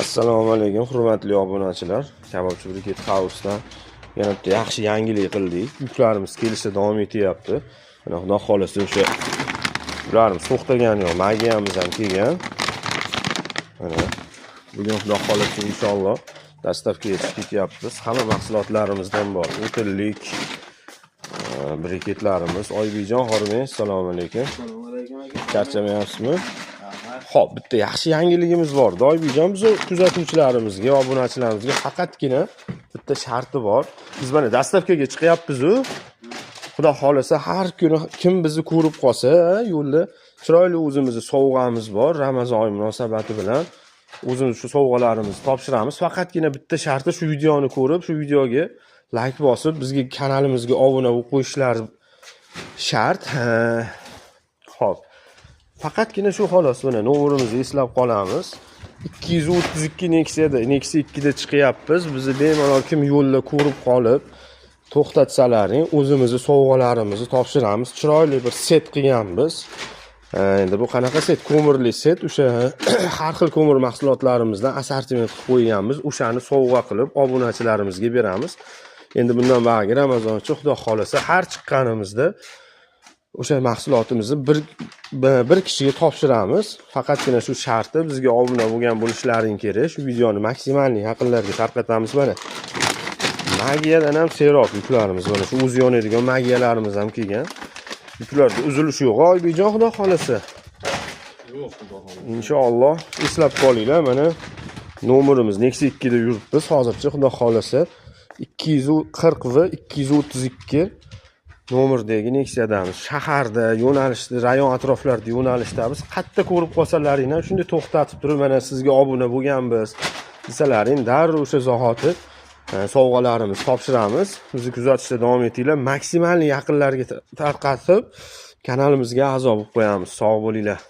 Assalomu alaykum, hurmatli obunachilar. Kabobchi Briket House'dan yana bitta yaxshi yangilik qildik. Yuklarimiz kelishda davom etyapti. Mana, Xudo xohlasa, o'sha ularimiz to'xtagani yo'q. Magiyamiz ham kelgan. Mana bugun, Xudo xohlasa, inshaalloh доставка ga chiqib ketyapmiz. Hamma mahsulotlarimizdan bor. O'tinlik, briketlarimiz. Oybekjon Xormen, assalomu alaykum. Assalomu alaykum, aka. Charchamayapsizmi? Rahmat. Xo'p, bitta yaxshi yangiligimiz bor. Oybekjon, biz kuzatuvchilarimizga, obunachilarimizga faqatgina bitta sharti bor. Biz mana доставка ga chiqyapmiz-u. Xudo xohlasa, har kuni kim bizni ko'rib qolsa, yo'lda chiroyli o'zimizni sovg'amiz bor Ramazon oyi munosabati bilan. O'zimiz shu sovg'alarimizni topshiramiz. Faqatgina bitta sharti: shu videoni ko'rib, shu videoga layk bosib, bizga, kanalimizga obuna bo'lib qo'yishlari shart. Ha. Xo'p. Faqatgina shu, xolos. Mana nomerimizni eslab qolamiz. 232 Nexia'da, Nexia 2 da chiqyapmiz. Bizni bemalol kim yo'lda ko'rib qolib, to'xtatsalaring, o'zimizni sovg'alarimizni topshiramiz. Chiroyli bir set qilganmiz. Endi bu qanaqa set? Ko'mirli set, o'sha har xil ko'mir mahsulotlarimizdan assortiment qilib qo'yganmiz. O'shani sovg'a qilib obunachilarimizga beramiz. Endi bundan buyog'i Ramazoncha, Xudo xohlasa, har chiqqanimizda o'sha mahsulotimizni bir kishiga topshiramiz. Faqatgina shu sharti: bizga obuna bo'lgan bo'lishlaring kerak. Shu videoni maksimalniy yaqinlarga tarqatamiz. Mana magiyadan ham serob yuklarimiz, mana shu o'zi yonadigan magiyalarimiz ham kelgan. Yuklarda uzilish yo'q, Oybekjon, Xudo xohlasa. Yo'q, Xudo xohlasa. Inshaalloh, eslab qolinglar, mana nomerimiz. Nexia 2 da yuribmiz hozircha, Xudo xohlasa. 240 va 232 nomerdagi Nexia'damiz. Shaharda, yo'nalishda, rayon atroflarida yo'nalishdamiz. Qayerda ko'rib qolsalaring ham, shunday to'xtatib turib, "Mana, sizga obuna bo'lganmiz", desalaring, darrov o'sha zahoti sovg'alarimizni topshiramiz. Bizni kuzatishda davom etinglar. Maksimal yaqinlarga tarqatib, kanalimizga a'zo bo'lib qo'yamiz. Sog' bo'linglar.